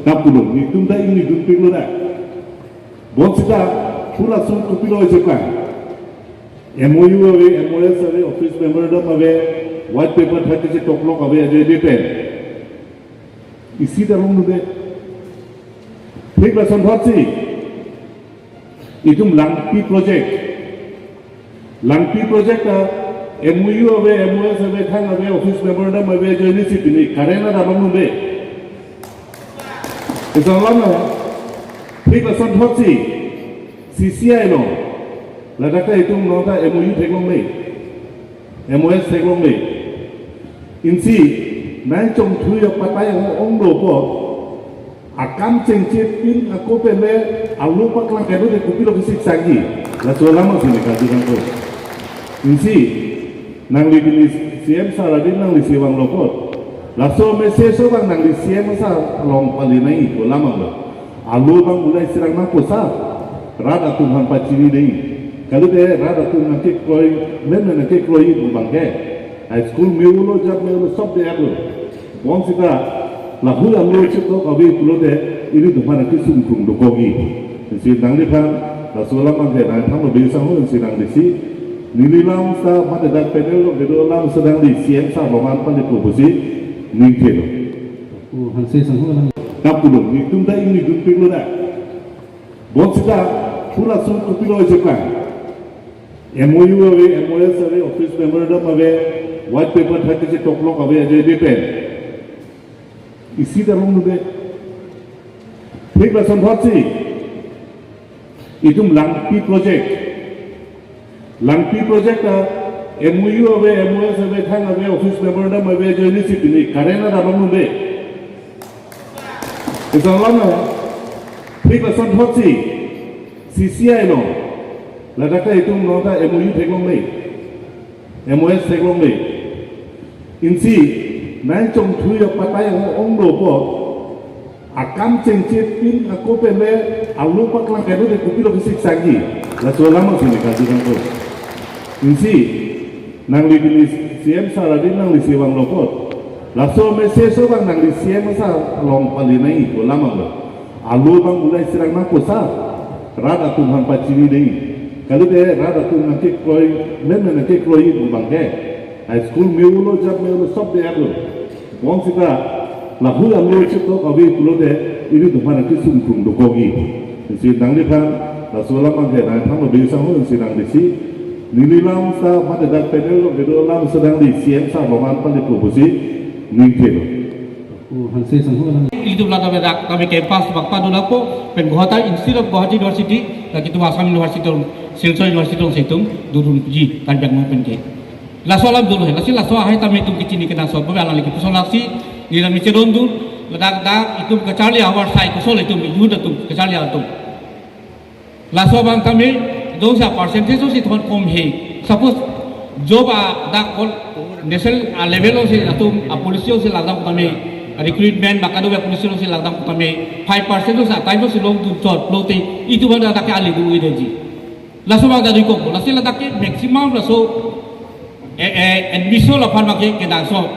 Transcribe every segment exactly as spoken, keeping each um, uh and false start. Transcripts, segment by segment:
Nangpulo, netum ta ingni dunpiklo da. Bonsita, pura sum kopilo ejepang. M O U ave, M O S ave, office memorandum ave, white paper thirty-six o'clock ave, aje de pen. Isi ta long nude. Thik lason thotsi. Itum Langpi project. Langpi project ta M O U ave, M O S ave, thang ave, office memorandum ave, ajoine si pini current ta long nude. Isang lam na, thik lason thotsi, C C I lo. Ladak ta itum nonta M O U theklongle. M O S theklongle. Insi, nang chongthui apatai ho ongdo po. Akam chengchepin ako pele alu paklang kedo de kopilo kisik sagi. Laso alam si ne kaju kangko. Insi, nangli pini C M sir adin nangli si vanglo po. Laso message so bang nangli C M sir along pali nai ko lam lo. Alu bang ulai sirang nangpo sir. Rat atum aphan pachini dei. Kalite rat atum nangkekroi, men nangkekroi pu bang ke. High school me-olo, jat me-olo, sob de-etlo. Bonsita, lahei alu chepto kave pulote, ilitum aphan kesung krung dokokji. Insi nangliphan, laso alam abangke nangthanlo beri sangho, insi nangli si. Neli lam sa mate dak panel lo kedo alam sedang di C M sir along an pali pusi ningthelo. Oh, Hanse sangho alam. Nangpulo, netum ta ingni dunpiklo da. Bonsita, pura sum kopilo ejepang. M O U ave, M O S ave, office memorandum ave, white paper thirty-six o'clock ave, aje de pen. Isi ta long nude. Thik lason thotsi. Itum Langpi project. Langpi project ta M O U ave, M O S ave, thang ave, office memorandum ave, ajoine si pini current ta long nude. Isang lam na, thik lason thotsi, C C I lo. Ladak ta itum nonta M O U theklongle. M O S theklongle. Insi, nang chongthui apatai ho ongdo po. Akam chengchepin ako pele alu paklang kedo de kopilo kisik sagi. Laso alam si ne kaju kangko. Insi, nangli pini C M sir adin nangli si vanglo po. Laso message so bang nangli C M sir along pali nai ko lam lo. Alu bang ulai sirang nangpo sir. Rat atum aphan pachini dei. Kalite rat atum nangkekroi, men nangkekroi pu bang ke. High school me-olo, jat me-olo, sob de-etlo. Bonsita, lahei alu chepto kave pulote, ilitum aphan kesung krung dokokji. Insi nangliphan, laso alam abangke nangthanlo beri sangho, insi nangli si. Neli lam sa mate dak panel lo kedo alam sedang di C M sir along an pali pusi ningthelo. Oh, Hanse sangho alam. Ilitum ladak dak kami campus bak padu lapo pen Guwahati, instead of Guwahati University, dak itum Assam University, Silchar University along si itum dodunji, Karbi Anglong pen ke. Laso alam dolo he, lasi laso ahai tame itum kechini kenangsot, bo alangli kepuson lasi, neli tame chedondun, ladak dak itum kacharli ahavar sai kosonlo itum, youth atum, kacharli atum. Laso abang tame, jongsi percentage si thon kom he. Suppose, job adak kol, national a level si atum, a policy si lagdam tame, recruitment, makado a policy si lagdam tame, five percent si atai si longdun chot, lote, itum abang dak ke ali do-i deji. Laso abang dari kok, lasi ladak ke maximum laso, eh, eh, admission aphan abang ke kenangsot.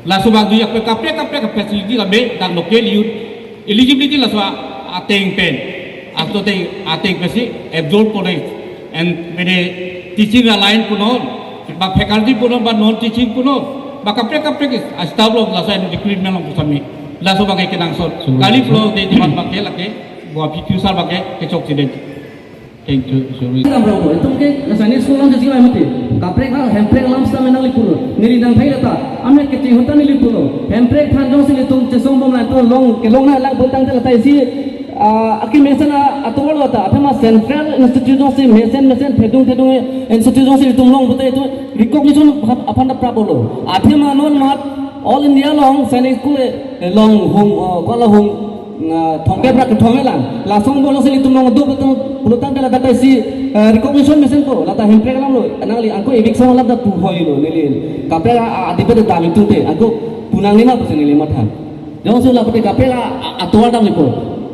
Laso abang dui kaprek kaprek kaprek facility kami dak local youth eligibility laso ateng pen. Ato ateng, ateng pensi absorb pone. And mene teaching line punon, ba faculty punon, ba non teaching punon, ba kaprek kaprek staff along laso and recruitment along pusami. Laso abang ke kenangsot. Kali pulo de dimat abang ke lake, bo future abang ke kechok siden. Thank you, sorry. Ram ram, itum ke Sainik School along si chibai mati. Kaprek ha, hemprek alam sita me nangli pulo. Neli nangthai lata. Amet kecheng ahut ta neli pulo. Hemprek aphan jongsi ilitum chesong bom lang itum long, kelong nanglang pulotangte lata isi, ah, aki mesen a, atur lo ta. Athema central institute jongsi mesen mesen thedung thedung institute jongsi ilitum long pulote itum recognition aphan ta praplo. Athema non mat All India along Sainik School, eh, along hum, oh, ko lahum, na, thomkep ra kethom lang. Lason bom along si ilitum long do pulo, pulotangte lata isi, eh, recognition mesenpo, lata hemprek alam lo, nangli angko eviction alam ta pu hoi lo, neli. Kaprek a, a, debate dam itum te, angko pu nangne ma pusi neli matha. Jongsi lapu te kaprek a, a, atur damlepo.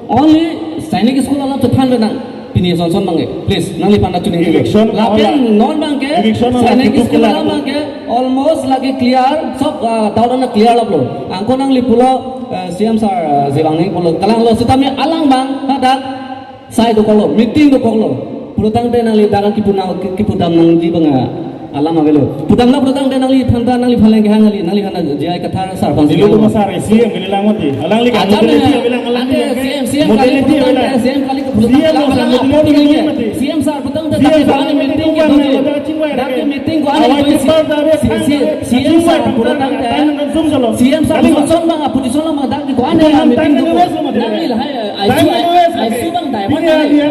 Only Sainik School alam chethan le nang. Pini son son abang ke, please, nangliphan ta chuning. Eviction lapen alam. Non abang ke, eviction alam Sainik School alam abang ke, almost lake clear, sob, ah, doubt ana clear lap lo. Angko nangli pulo, Eh, C M sir, eh, Jilangni pulo, kalanglo, sitame alang abang hadak sai dokoklo, meeting dokoklo. Pulotangte nangli dak kipudam, kipudam nangji abang alam avelo. Pudamlo pulotangte nangliphan ta, nangliphan lang kehang kali, nangliphan ta J I Kathar sir aphan. Dilo sitame. Tuma sir, C M kali lang mati. Alangli kan alam modality ave lang, alangli ante kan C M, C M kali modality ave pulotangte, lang. C M kali pulotangte C M alang modality alang ave meeting lang mati. C M sir pulotangte C M dak sir kali meeting meeting ke ave, doji. Dak chingvai dak ave. Meeting ko ave. Awai ko, chipar ta ave, C-, C-, C M sir pulotangte. Tang nang zoom solo. C M sir kali position abang, position abang dak ko ane. Itu meeting tang nang ko zoom mati. Nangli lahai, eh, I C U, I C U abang diamond. Pini ane.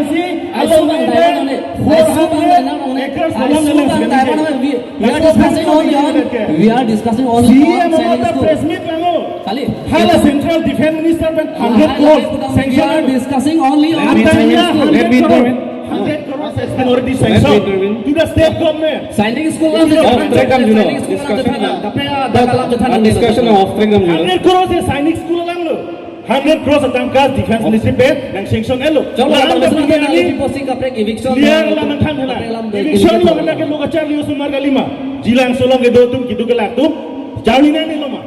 I C U abang diamond ane. I C U abang diamond ane. I C U abang diamond ane. We, we are discussing only on, we are discussing only on C M sainik school. Press meet lang lo. Kali. Hala Central Defense Minister pen hundred crores sanction. We are discussing only on sainik school. Let me intervene. Hundred crores has been already sanctioned to the state government. Sainik school lang. Off track kam juno. Discussion lang. Discussion off track kam juno. Hundred crores sainik school lang lo. Hundred crores atangka Defense Ministry pen nang sanction-etlo. Chalo, lang abang pen sumar kali, eviction clear lang mangthan thela. Eviction lo hana ke lo kacharli osomar kali ma. Jilangso along kedo atum, kedo kelak atum charli nangnelo ma.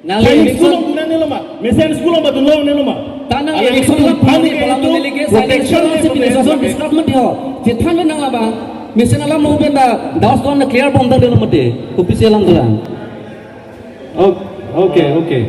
Nang sainik school along dun nangnelo ma. Mesen school along ba dunlo nangnelo ma. Tanang eviction along phan ke palam neli ke sainik school along si protection discuss mati ho. Chethan nang abang. Mesen alam mo pen da das don clear bom tanglo mati. Official lang dolang. Oh, okay, okay.